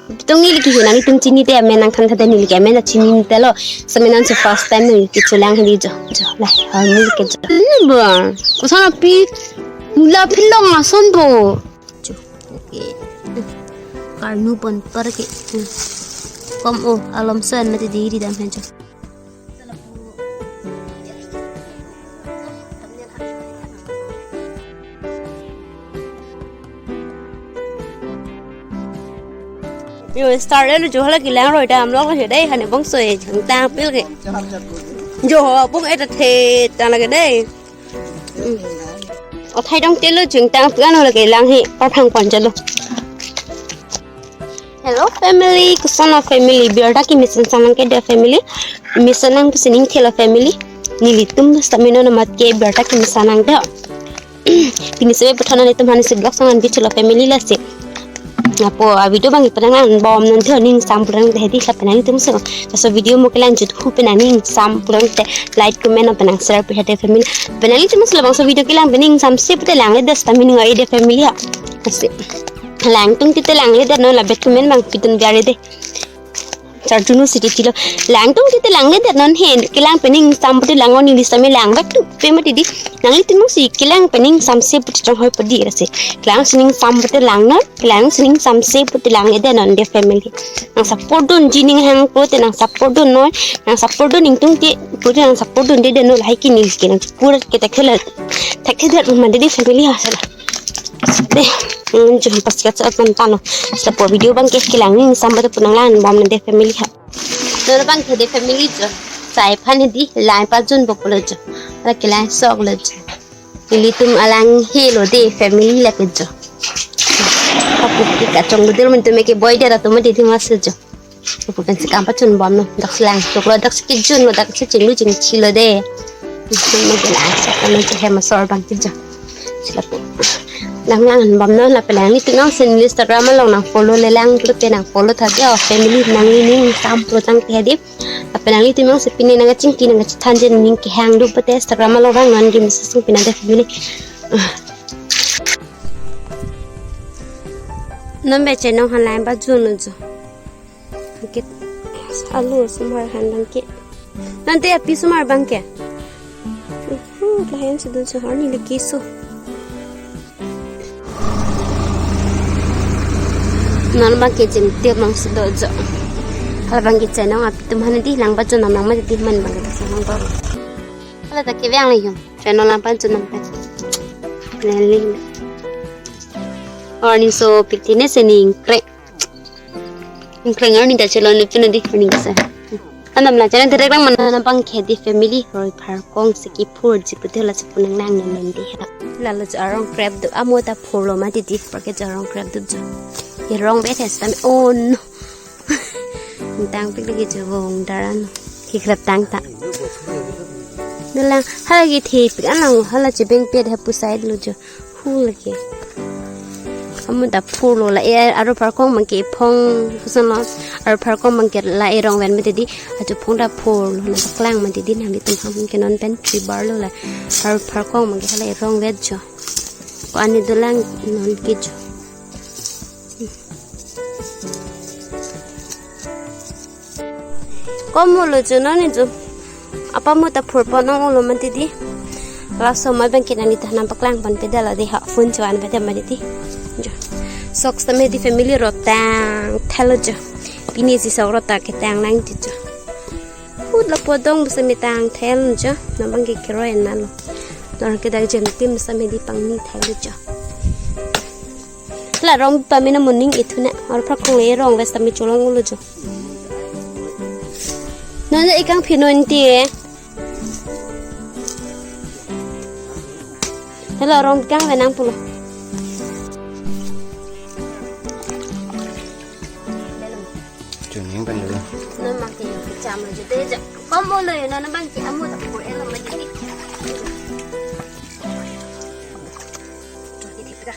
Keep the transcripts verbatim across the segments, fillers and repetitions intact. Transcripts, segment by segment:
Tong neli ke nangtum chinithe amen nangthan tha neli ke amen chinithe lo. Sami non si first time neli ke chelang hedi jo. Jo, la, hormu ke jo. Ini ba. Koson api mula philong ason bo. Jo. Okay. Karnu pon par ke. Kom o alom so an mati diri dam hen jo. Yo, start lo jo hala kelang roi dam lo he dei, hane bongso e jengtang pil ke. Jo, bong eta the ta lake dei. Hmm. Othai dong telo jengtang pil ano lake lang he, paphang pon jalo. Hello family, koson a family, birta kemesen sang nangkede family. Mesen nang pesening thelo family. Nelitum stamina namat ke birta kemesen nang de. Pini sebe puthot nanglitum aphan si vlog sang nangbi thelo family lasi. Lapu a video bang ipanang bom non the ning sam purang the di lapen nangtum so. So video mo kelang jut hu pen ning sam purangte like comment pen nang share pi hade family. Pen nangtum so labangso video kelang pen ning samse pute lang le de stamina ngai de family ha. Lasi. Langtung tite lang le de non la bet kumen bang pitun biar de. Charjunu city tilo. Langtung tite lang le de non hen. Kelang pen ning sam pute lang on English tame lang bet tu pe mati di. Nanglitum si kelang pen ning samse pute chonghoi padi rasi. Kelang sining sam pute lang non. Kelang sining samse pute lang le de non de family. Nang support dun jining hang pute nang support dun non. Nang support dun ingtung te pute nang support dun de de non lahai kini ke nang pura ke tak khela. Tak khela mande de family ha sala. Dei, hmm, jum pas ka sa pon tano. Lapu video bang ke kelang ning sam pute pu nanglang bom de family ha. Non bang ke de family jo. Sai phan hedi, lang pajun bo pulo jo. La kelang sok lo jo. Nelitum alang he lo de family lake jo. Kapu ke kachong lo de lo mentum ke boy de ra tum de di mas jo. Lapu pensi kam pachun bom non, dak si lang chok lo, dak si kejun lo, dak si chinglu chingchi lo de. Mo ke lang sa kan je hem asor bang ke jo. Lapu. Nanglang bom non lapen nanglitum si Instagram along nang follow le lang pute nang follow tha de o family nanglining sam putang te di. Lapen nanglitum si pini nangkachingki nangkachethan je ning kehang do pute Instagram along bang non ke message sung pina de family. Non be chenong han lang pajun lo jo. Kit alu sumar han bang ke. Nante api sumar bang ke. Uhu, lahen sudun suhar ni liki su. Non bang ke jim tiap mang sudo jo. Hala bang ke chenong api tum han di lang pajun nang mati di man bang ke ta sang bang. Hala ta ke biang le yung. Chenong lang pajun nang pajun. Leli. Arni so pitine sening krek. Ingkreng arni ta chelon le pina di arni sa. Anam la channel direct lang man. Nang bang ke di family roi pharkong si kephur ji pute la si pu nanglang non di ha. Lalo jo arong krep do amo ta phur lo mati di parke jo arong krep do jo. Irong bet has tam on. Tang pik lagi jo bong daran. Kekrep tang ta. Dalang hala ke the pik anang hala chebeng pet ha pu side lo jo. Hu lake. Amu ta phur lo la e aro pharkong bang ke phong koson lo aro pharkong bang ke la e rong ven mati di ajo phong ta phur lo na paklang mati di nanglitum aphan ke non pen tribar lo la aro pharkong bang ke la e rong vet jo ko ani dolang non ke jo. Kom lo jo non jo. Apa mo ta phur pon ong lo mati di. Laso ma bang ke nangli ta nang paklang pon pe dala di ha phone chuan pe dala di. Jo. Sok stamina di family rotang thelo jo. Pini si sok rota ketang nang ti jo. Hut lapu adong bu sami tang thel jo. Nang bang ke keroi na lo. Nor ke dak jem tim sami di pangni thelo jo. La rong pamina moning ithu na. Aro pharkong le rong wes tami cholong lo jo. Nana ikang phi non ti e. Hala rong kang venang pulo. Chuning pen dulu. Non bang ke yo cham lo jete ja. Kom lo yo non bang ke amu ta pur elo ma jete. Jete pika.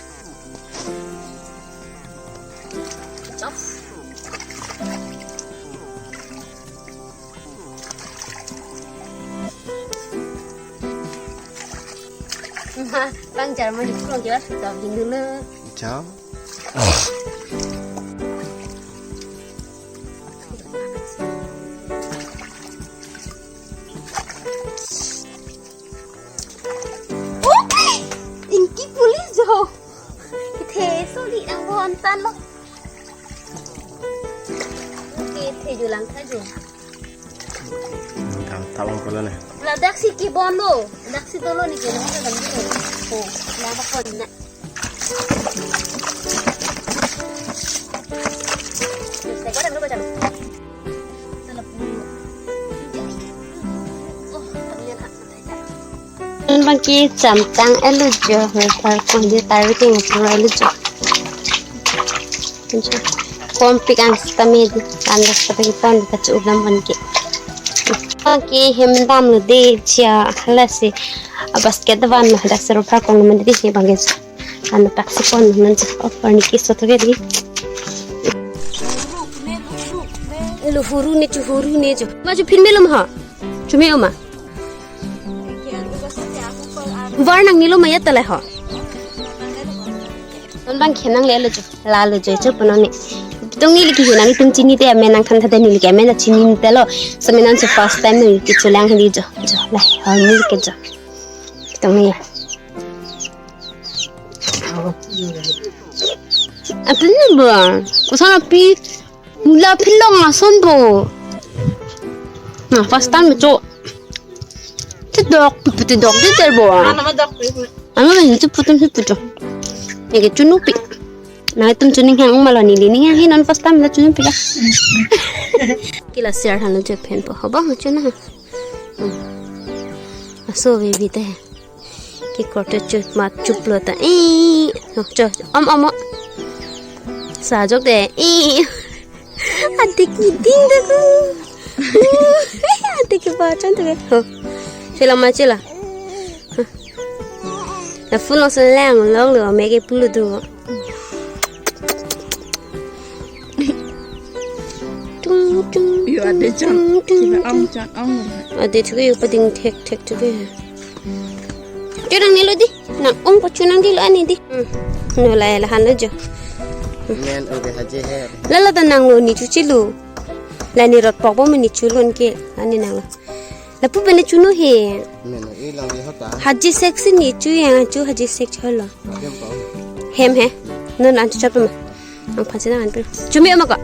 Bang Germany pulang kita sudah Hindu le. Ciao. Ke the ju lang tha ju. Kam tabang ko lo ne. Ladak si kebon lo. Ladak si dolo ne ke lo ka dam lo. Oh, la ba kon na. Bangke chamtang elu jo, par kong di tar ting pura elu jo. Pon pik an sitame di, an sitame pon kachu ulam bangke. Bangke hem dam lo de chia hala si, a basket van lo dak sero par kong lo mandi di si bangke. Ano taksi pon non si offer ni kiso to gari. Elo huru ne chu huru ne chu. Ma chu phin melo ma ha. Chu me oma. Var nang nilo ma ya tale ha. Non bangke nang le lo chu. La lo chu chu pon ni. Tong ni liki hi nang itum chini te amen nang than tha te ni liki amen na chini te lo. So me non chu first time ni ki chu lang hi jo. Jo la ha ni ke jo. Tong ni. Apin ni bo. Koson api mula pilong ason bo. Na first time cho. Te dok, te dok, te ter bo. Ano ma dok pi. Ano ma hin chu putum chu putum. Eke chunu pi. Na itum chuning hang malo ni li ni hang hin non first time la chunu pi la. Kila share han lo je pen po. Hoba chu na. Hmm. Aso baby te. Ki korte chup mat chup lo ta. Eh. No, cho. Om, om, om. Sa jok de. Eh. Adik ni ding de ko. Adik ki ba chan de. Ho. Chela ma chela. La phone lo sen lang long lo me ke pulu tu. Tung, tung, yo, ade tung, chan. Tung, tung. Ade chu yo pading thek thek chu ke. Chu nang ni lo di. Nang ong pa chu nang di lo ani di. Hmm. No la la han lo jo. Men ode haje he. La la ta nang lo ni chu chi lo. La ni rot pok bo ma ni chu lon ke. Ani nang lo. Lapu bene chuno he. Meno, e lang di hota. Haji sek si ni chu yang chu haji sek cholo. Hem pa. Hem he. Non an chu chapa ma. Ang phansi na an pe. Chumi ama ka.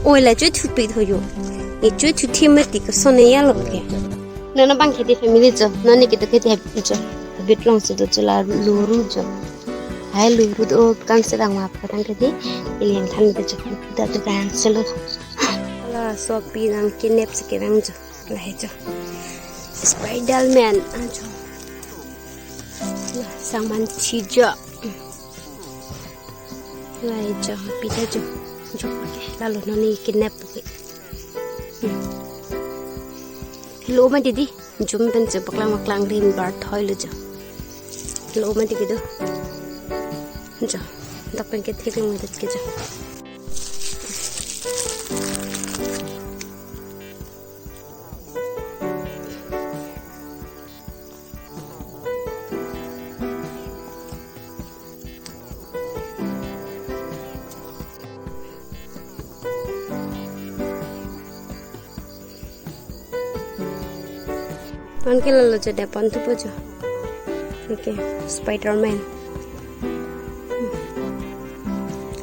Oi la chu thu pi tho yo. Ni chu thu thi ma ti ko son ya lo ke. Non bangke di family jo. Non ni ke to ke di cho. Bit long si do cho la luru jo. Hai luru do kam se dang ma pa tang ke di. Iliang than ke jo. Da tu kang se lo. La sopi nang kinep si ke nang jo. Lahai jo. Spider-Man ajo. Sangmanchi jo. Lahai jo. Pita jo. Jo. Lalo non ni kidnap ke. Hmm. Lo ma didi. Jum pen jo paklang paklang rim bar thoi lo jo. Lo ma didi do. Jo. Dak pen ke thik lo ma didi ke jo. Anke lalo jo dep pon thupo jo. Okay, Spider-Man.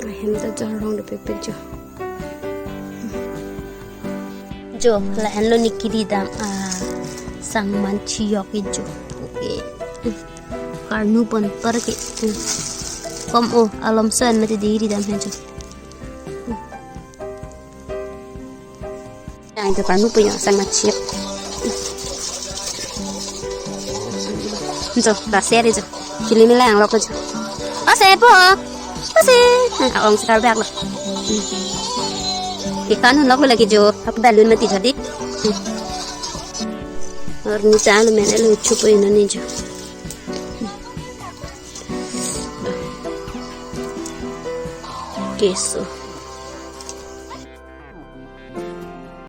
Ahem ta jo rong dopik pik jo. Jo, lahenlo ni kiri dam, ah, sangmanchi yok ke jo. Okay. Karnu pon par ke. Kom o, alom so an mati diri dam he jo. Yang jo karnu pon yo sangmanchi yok. Jo, la seri jo. Chuli mila yang lok jo. Ose po. Ose. Ah, ong sekar bag lo. Ikan hun lok lo lagi jo. Aku balun mati jadi. Or ni sa lo men lo chupo ino ni jo. Keso.